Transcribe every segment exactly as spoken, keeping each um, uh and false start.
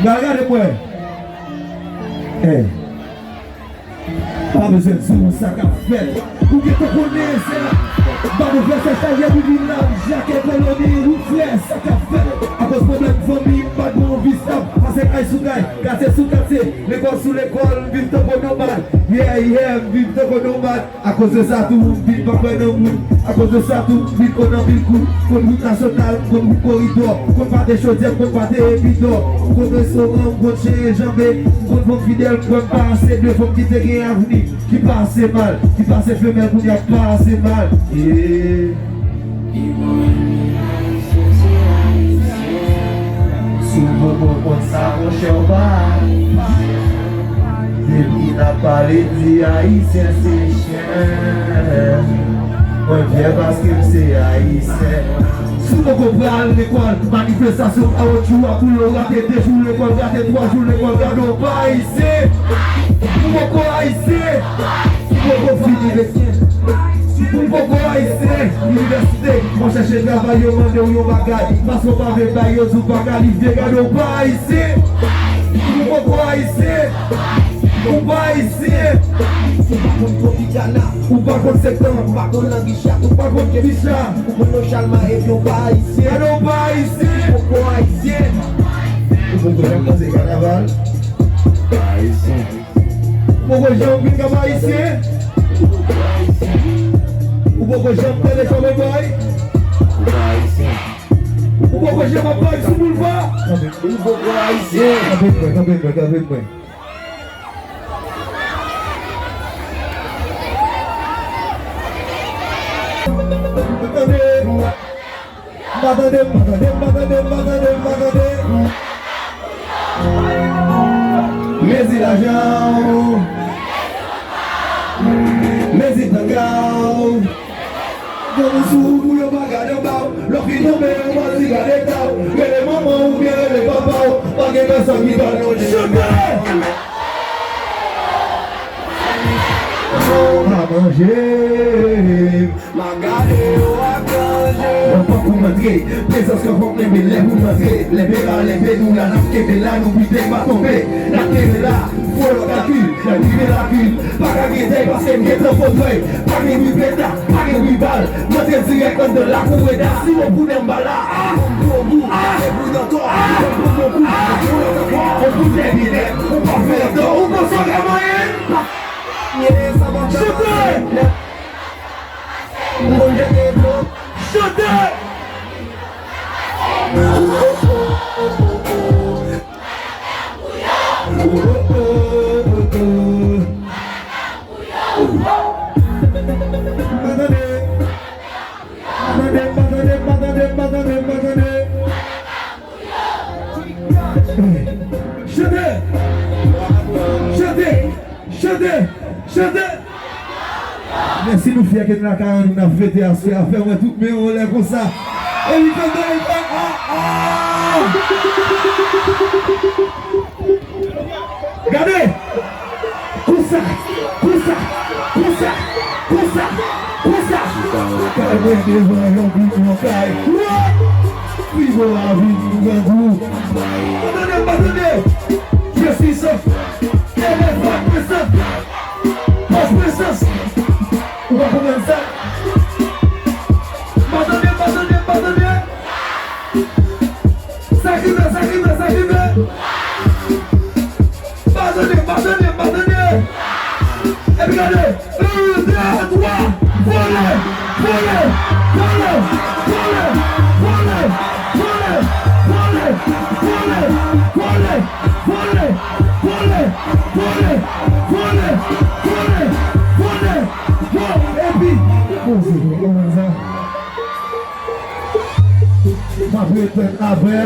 Gade, gade mwen. Hey. Pa bezwen di w sa k ap fèt. Ou gentan konnen se la. M pa pou fè sa, sa yè pou vin la, jakè koloni, wi frè, sa k ap fèt. Akoz pwoblèm fanmi, m pa t gon vi stab. Pase kay sou kay, katye sou katye, lekòl sou lekòl, m viv tankou nonbad. Yeah, yeah, m viv tankou nonbad. Akoz de sa tou, m vin pa kwè nan moun. Akoz de sa tou, m vin konn anpil kou. Konn wout nasyonal, konn wout koridò. Konn pate chodyè, konn pate bidon. Konn restoran, konn chen janbe. Konn fanm fidèl, konn pa ase de fanm ki te gen avni. Ki pase mal, ki pase femèl, kounye a k pase mal. Yeah. Si w poko konn sa, monchè, w pa Ayisyen. Depi n ap pale di Ayisyen, se chen. Mwen fyè paske m se Ayisyen. Si w poko pral lekòl, manifestasyon kawotchou a boule, w rate de jou lekòl, rate twa jou lekòl, gade w pa Ayisyen. Ou poko Ayisyen. Ou poko fini lekòl. Ou poko Ayisyen. Inivèsite, w chèche travay, yo mande w yon bagay. Paske w pa vle bay, yo di w pa kalifye, gade w pa Ayisyen. Ou poko Ayisyen. Ou pa Ayisyen. Ou pa konn Tropicana. Ou pa konn Septan. Ou pa konn Langi Chat. Ou pa konn Kevicha. Ou konn Lo Chalma epi w pa Ayisyen. Gade w pa Ayisyen. Ou poko Ayisyen. Ou poko janm danse kanaval. Ayisyen. Ou poko janm vin Kap Ayisyen. Ou poko janm tande Cowboy Boy. Ou poko janm ap vibe sou boulva. Ou poko Ayisyen. Kanpe mwen, kanpe mwen, kanpe mwen. Tande. M pa tande, m pa tande, m pa tande, m pa tande, m pa tande. Mezi lajan w. Mezi tanga w. Gade sou ou pou yo pa gade anba w. Lè w fin tonbe, yo pa di gade eta w. Rele manman w oubyen rele papa w. Pa gen pèsòn ki ba nou chante. Pa manje. M ap gade yo ap ranje. Mwen pa pou m antre. Prezans lan fòk lenbe lè pou m antre. Lenbe la, lenbe nou la, n ap kenbe la, nou pite pa tonbe. N ap kenbe la, fò lòt kalkil, nan rive lakil. Pa ka gen dèy paske m gen tan fotèy. Pa gen wi peta, pa gen wi bal. M antre dirèk anndan lakou Reda. Si w pou nan m ba la, a, pou w gou, a, se pou nan tò, pou w bon kou, pou lòt ankò, on pou tèmine, ou pa fè antan, ou panse w ka manyen? Chante! Chante! Chante! Chante! Chante! Chante! Mèsi, nou fyè ke n lakay an nou, n ap fete aswè a. Fè mwen tout men yo anlè konsa. E li fè bèl, li fè a, a! Gade! Konsa, konsa, konsa, konsa, konsa. Kay mwen devan yon pi bon kay. Pi bon lavi pou grangou. Atande, atande. Mèsi, sèf. Kenbe fòs, Princess! Fòs, Princess! Ou pa konprann sa? Batande, batande, batande! Sa ki vle, sa ki vle, sa ki vle! Batande, batande, batande! Epi gade! Un, deux, trois! Vole! Vole! Bon, epi, poze nou, kòman sa? M ap repèt apre.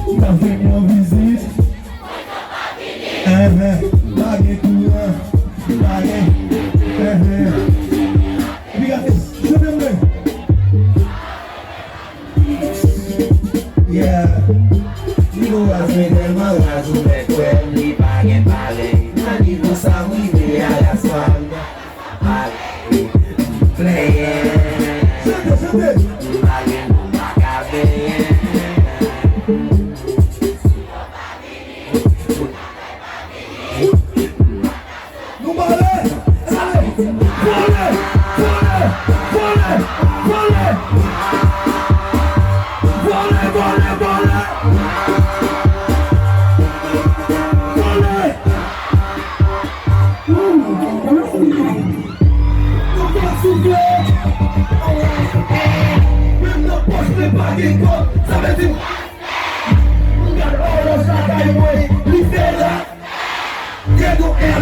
M ap fè yon vizit. Enhen, pa gen kouran, pa gen, enhen. Epi gade, chante mwen. Yeah. Nivo raz mwen tèlman raz ou mèt wè m li pa gen parèy. Nan nivo sa m rive a raz pa m gen parèy. M plenyen. Chante, chante. M pa gen moun m pa ka benyen.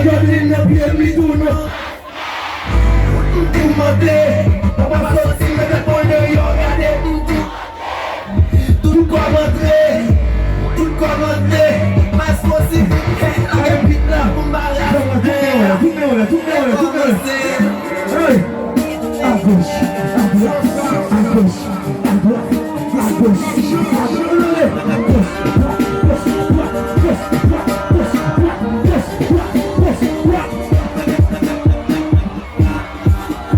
Gade nan pye m, li tou non. M tou mande, pa pa soti, mete pon deyò, gade m tou. Tout kòb antre, tout kòb antre. Mas posib, lage bit la pou m ba rap. Tout men w la, tout men w la, tout men w la, tout men w la. Hey! Agoch, adwat, agoch, adwat, agoch, adwat, agoch, adwat.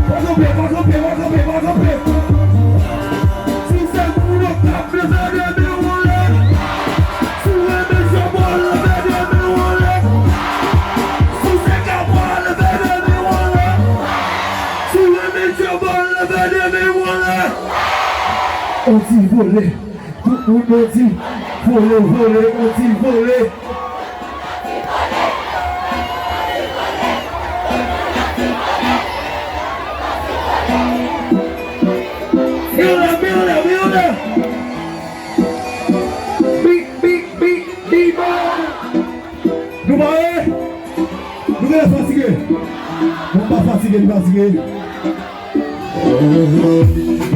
Pa kanpe, pa kanpe, pa kanpe, pa kanpe. Si w se moun oktap, leve de men w anlè. Si w renmen djòbòl, leve de men w anlè. Si w se kabwa, leve de men w anlè. Si w renmen djòbòl, leve de men w anlè. On ti vole, tout moun on ti vole, vole, on ti vole. Mille, mille, mille. Big, big, big, big, bang. Nou pare? Nou genlè fatige. Bon, pa fatige, nou fatige.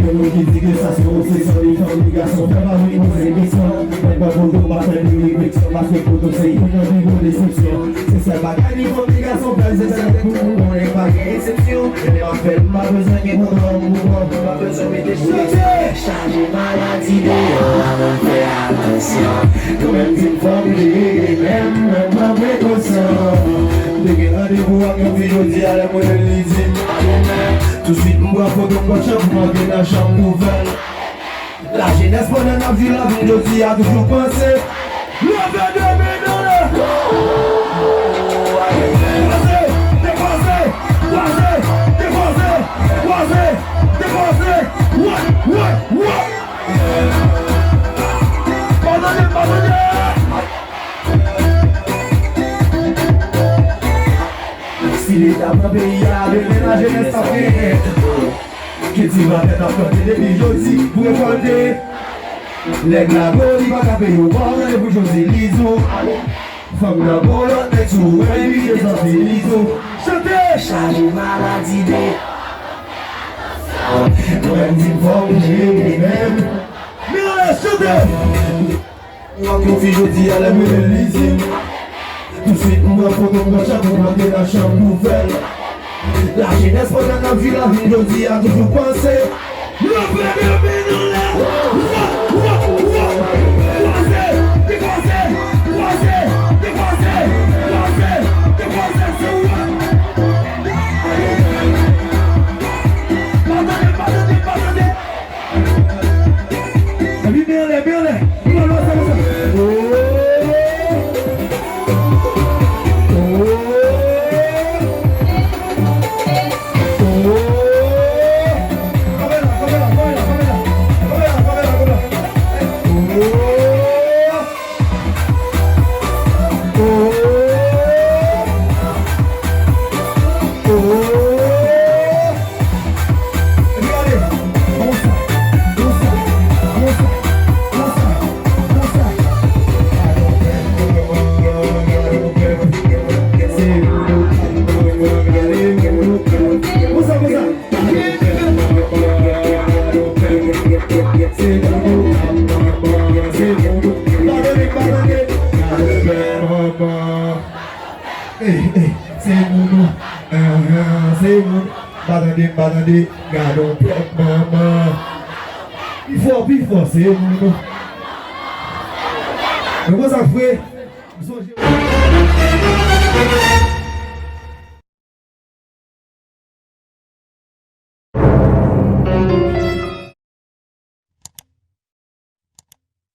Gen moun ki di ke sa se yon obsesyon, li fanm, li gason, fè pa vin poze kesyon. Mwen pran poto, pa fè de refleksyon, paske poto se youn nan pi gwo desepsyon. Se sèl bagay li fanm, li gason fè, se sèl pou moun, konnen pa gen eksepsyon. Lè m ap fè l, m pa bezwen gen pwoblèm, pwoblèm, m pa bezwen mete presyon. Chaje maladi deyò, la moun fè atansyon. Kanmenm di m fò m jere, menm mwen pran prekosyon. M te gen randevou ak yon fi jodi a, lè m rele l, li di m ale menm. Touswit m pran foto m pran chanm pou m antre nan chanm nouvèl. Lajenès pandan n ap viv lavi n jodi a toujou panse. Leve de men n anlè. Kwaze, dekwaze, kwaze, dekwaze, kwaze, dekwaze. Wè, wè, wè. Padone, padone. Si Leta pran peyi a, demen lajenès ap genyen. Kiltivatè t ap plante depi jodi pou rekòlte. Nèg lago li pa ka peye w pa w randevou jodi li di w. Fanm nan gon lòt nèg sou wè li pike santi li di w. Chante! Chaje maladi de. Mwen di fò m jere menm. Mille, chante! Ou ak yon fi jodi a lè m rele l li di m. Touswit m pran foto m pran chanm pou m antre nan chanm nouvèl. Lajenès pandan n ap viv lavi n jodi a toujou panse. Leve de men n anlè. Wa, wa, wa. Kwaze, dekwaze, kwaze, dekwaze, kwaze, dekwaze, se ou a. Pa tande, pa tande, pa tande. Epi men anlè, men anlè. Nou pral wè sa konsa. Oh. Oh. Oh. Kamera, kamera, kamera, kamera. Kamera, kamera, kamera. Oh. Oh. Oh. Epi gade, konsa, konsa, konsa, konsa, konsa. Se konsa, konsa. Se pou nou, se pou nou. Pa tande, pa tande. Ey, ey, se pou nou. Ah, ah, se pou nou. Pa tande, pa tande. Gade yon pèp manman. Pi fò, pi fò, se pou nou. Nou konn sa k fre? M sonje.